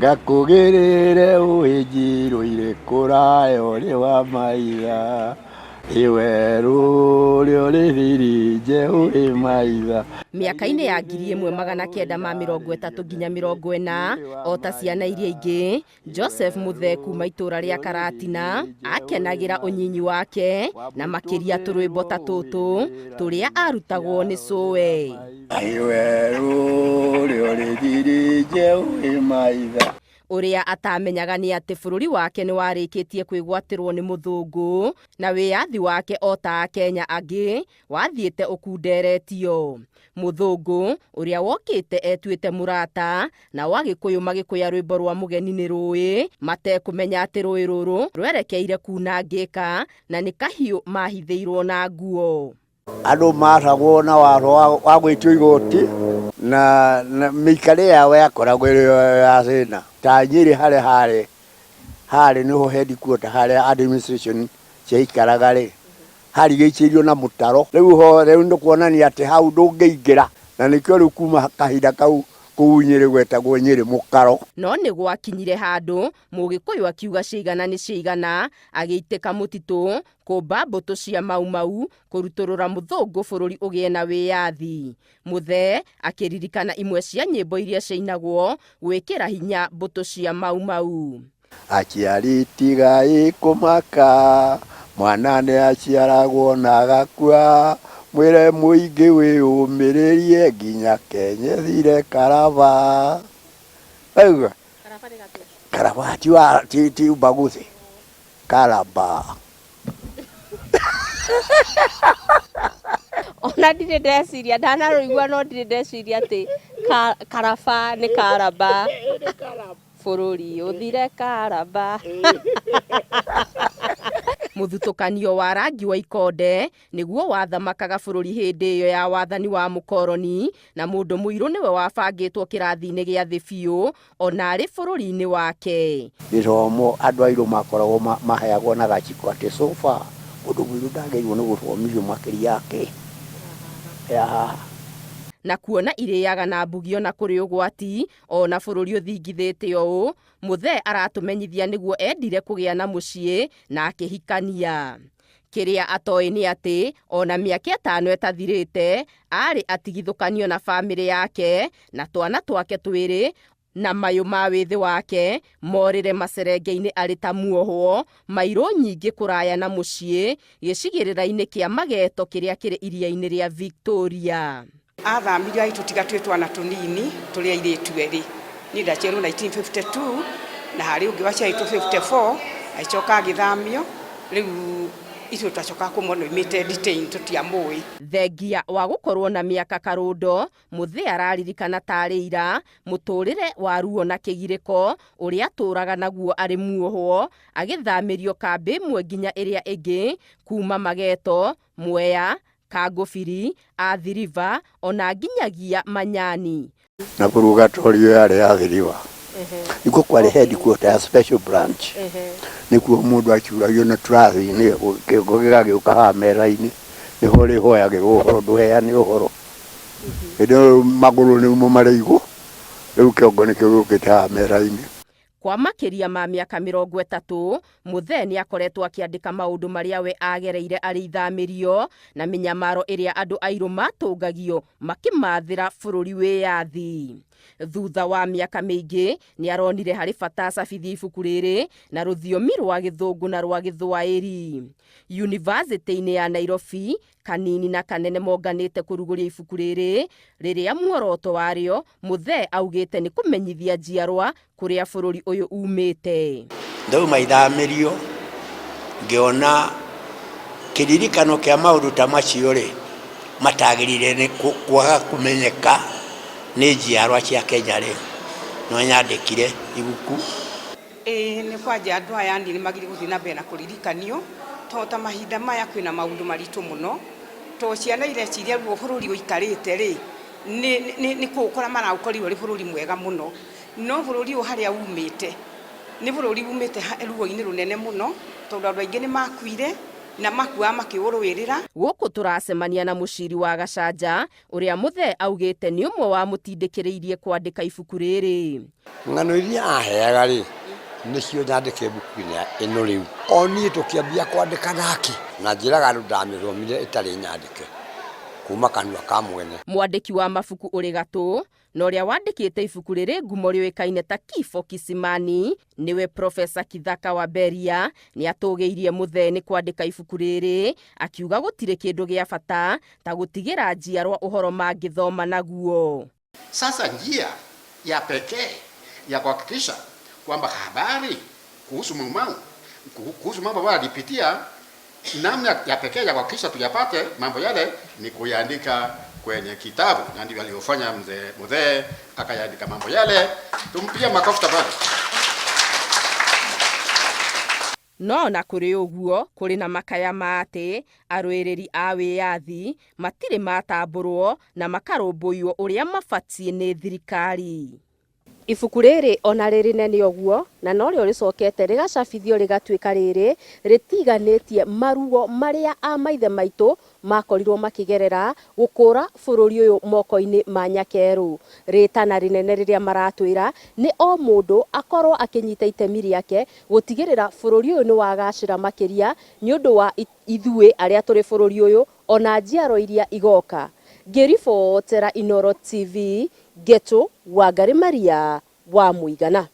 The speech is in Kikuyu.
Ngakũgĩrĩre ũĩ njirũ irĩ kũraya ũrĩ wa maitha ĩ werũ ũrĩa ũrĩ thiri njeũ ĩ maitha. Mĩaka-inĩ ya 1930 nginya 40, o ta ciana iria ingĩ, Joseph Muthee kuma itũra rĩa Karatina akenagĩra ũnyinyi wake na makĩria tũrwĩmbo ta tũtũ tũrĩa arutagwo nĩ cũwe. Ĩ werũ ũrĩa ũrĩ thiri njeũ ĩ maitha. Ũrĩa atamenyaga nĩ atĩ bũrũri wake nĩ warĩkĩtie kwĩgwatĩrwo nĩ mũthũngũ na wĩyathi wake o ta Akenya angĩ wathiĩte ũkunderetio. Mũthũngũ ũrĩa wokĩte etuĩte mũrata nao Agĩkũyũ magĩkũya rwĩmbo rwa mũgeni nĩ rũĩ matekũmenya atĩ rũĩ rũrũ rwerekeire kuna ngĩka na nĩ kahiũ mahithĩirwo na nguo. Andũ matagwo na watho wa gwĩtio igoti na mĩikarĩre yao yakoragwo ĩrĩ ya thĩna. Ta Nyĩrĩ harĩa harĩ harĩ nĩho headquarter harĩa administration ciaikaraga rĩ, harigicĩirio na mũtaro. Rĩu ho rĩu nĩ kuonania atĩ hau ndũngĩingĩra, na nĩkĩo rĩu kuma kahinda kau kũu Nyĩrĩ gwetagwo Nyĩrĩ mũkaro. No nĩ gwakinyire handũ Mũgĩkũyũ akiuga ciigana nĩ ciigana, agĩitĩka mũtitũ, kũmba mbũtũ cia Mau Mau, kũrutũrũra mũthũngũ bũrũri ũgĩe na wĩyathi. Muthee akĩririkana imwe cia nyĩmbo iria ciainagwo gwĩkĩra hinya mbũtũ cia Mau Mau. Aciari tigai kũmaka, mwana nĩ aciaragwo na agakua, mwĩre mũingĩ wĩyũmĩrĩrie nginya Kenya ĩthire karaba. Waigua? Karaba ti wa ti ubaguzi. Karaba. Ona ndirĩ ndeciria, ndanarũigua no ndirĩ ndeciria atĩ karaba nĩ karaba. Bũrũri ũthire karaba. Mũthutũkanio wa rangi wa ikonde nĩguo wathamakaga bũrũri hĩndĩ ĩyo ya wathani wa mũkoroni, na mũndũ mũirũ nĩwe wabangĩtwo kĩrathi-inĩ gĩa thĩ biũ ona arĩ bũrũri-inĩ wake. Gĩthomo andũ airũ makoragwo maheagwo na gaciko atĩ so far mũndũ mũirũ ndagĩrĩirwo nĩ gũthomithio makĩria ya kĩ ya haha. Na kuona irĩaga na mbugio na kũrĩ ũgwati ona bũrũri ũthingithĩte ũũ, Muthee aratũmenyithia nĩguo endire kũgĩa na mũciĩ na akĩhikania. Kĩrĩa atoĩ nĩ atĩ ona mĩaka 5 ĩtathirĩte arĩ atigithũkanio na bamĩrĩ yake na twana twake twĩrĩ na mayũ ma wĩthĩ wake morĩre macerenge-inĩ arĩ ta muohwo mairũ nyingĩ kũraya na mũciĩ gĩcigĩrĩra-inĩ kĩa Mageto kĩrĩa kĩrĩ iria-inĩ rĩa Victoria. Athamire agĩtũtiga twĩ twana tũnini tũrĩ airĩtu erĩ. Niĩ ndaciarirwo 1952 na harĩ ũngĩ waciarĩtwo 54 agĩcoka agĩthamio, rĩu ithuĩ twacokaga kũmwona oimĩte detain tũtiamũĩ. Thengia wa gũkorwo na mĩaka karũndo, Muthee araririkana tarĩ ira mũtũrĩre wa ruo na kĩgirĩko ũrĩa atũraga naguo arĩ muohwo, agĩthamĩrio kambĩ ĩmwe nginya ĩrĩa ĩngĩ kuma Mageto, Mwea, Kangũbiri, Athi River ona nginyagia Manyani. Na purgatorio yarĩ Athi River. Nĩkuo kwarĩ headquarter ya special branch. Nĩkuo mũndũ aciuragio na tũrathi-inĩ kĩongo gĩgagĩũka haha metha-inĩ nĩho ũrĩhoyagĩrwo ũhoro ndũheane ũhoro. Hĩndĩ ĩyo magũrũ nĩmo marĩ igũ rĩu kĩongo nĩkĩo gĩũkĩte haha metha-inĩ. Kwa makĩria ma mĩaka 30, Muthee nĩ akoretwo akĩandĩka maũndũ marĩa we agereire arĩ ithamĩrio na mĩnyamaro ĩrĩa andũ airũ matũngagio makĩmathĩra bũrũri wĩyathi. Thutha wa mĩaka mĩingĩ nĩ aronire harĩ bata acabithie ibuku rĩrĩ na rũthiomi rwa Gĩthũngũ na rwa Gĩthwaĩri. Yunivasĩtĩ-inĩ ya Nairobi, kanini na kanene monganĩte kũrugũria ibuku rĩrĩ rĩrĩa muoroto warĩo Muthee augĩte nĩ kũmenyithia njiarwa kũrĩa bũrũri ũyũ umĩte. Ndauma ithamĩrio ngĩona kĩririkano kĩa maũndũ ta macio rĩ matagĩrĩire nĩ kwaga kũmenyeka nĩ njiarwa cia Kenya rĩ, no nyandĩkire ibuku. Ĩĩ nĩ kwanja andũ aya anini magĩrĩirwo gũthiĩ na mbere na kũririkanio, tondũ ta mahinda maya kwĩna maũndũ maritũ mũno, tondũ ciana ireciria ũguo bũrũri ũikarĩte rĩ, nĩ kũũkora maraũkorire ũrĩ bũrũri mwega mũno, no bũrũri ũyũ harĩa umĩte, nĩ bũrũri umĩte ruo-inĩ rũnene mũno, tondũ andũ aingĩ nĩ makuire. Na makuaga makĩũrũĩrĩra. Gũkũ tũracemania na mũciri wa Gacanja ũrĩa Muthee augĩte nĩ ũmwe wa mũtindĩkĩrĩirie kwandĩka ibuku rĩrĩ. Ng'ano iria aheaga rĩ, nĩcio nyandĩke ibuku-inĩ ĩno. Rĩu o niĩ tũkĩambia kwandĩka nake, na njĩraga andũ ndamĩthomire ĩtarĩ nyandĩke kuma kanua ka mwene. Mwandĩki wa mabuku ũrĩ gatũ na ũrĩa wandĩkĩte ibuku rĩrĩ ngumo rĩũĩkaine ta Kifo Kisimani, nĩwe Profesa Kithaka wa Beria, nĩ atũgĩirie Muthee nĩ kwandĩka ibuku rĩrĩ, akiuga gũtirĩ kĩndũ gĩa bata ta gũtigĩra njiarwa ũhoro mangĩthoma naguo. Sasa njia ya pekee ya kuhakikisha kwamba habari kuhusu Mau Mau, kuhusu mambo ambayo alipitia, namna ya pekee ya kuhakikisha tuyapate mambo yale ni kuyaandika kwenye kitabu, na ndivyo alivyofanya mzee Muthee, akayaandika mambo yale. Tumpigie makofi tafadhali. No na kũrĩ ũguo, kũrĩ na makaya ma atĩ arũĩrĩri a wĩyathi matirĩ matambũrwo na makarũmbũiyo ũrĩa mabatiĩ nĩ thirikari. Ibuku rĩrĩ ona rĩrĩ nene ũguo na norĩo rĩcokete rĩgacabithio rĩgatuĩka rĩrĩ rĩtiganĩtie maruo marĩa a maithe maitũ makorirwo makĩgerera gũkũra bũrũri ũyũ moko-inĩ ma nyakerũ. Rĩtana rĩnene rĩrĩa maratwĩra nĩ o mũndũ akorwo akĩnyita itemi rĩake gũtigĩrĩra bũrũri ũyũ nĩ wagacĩra makĩria, nĩ ũndũ wa ithuĩ arĩa tũrĩ bũrũri ũyũ ona njiaro iria igoka. Ngĩribotera Inooro TV, Ngetu Wangari Maria wa Mũigana.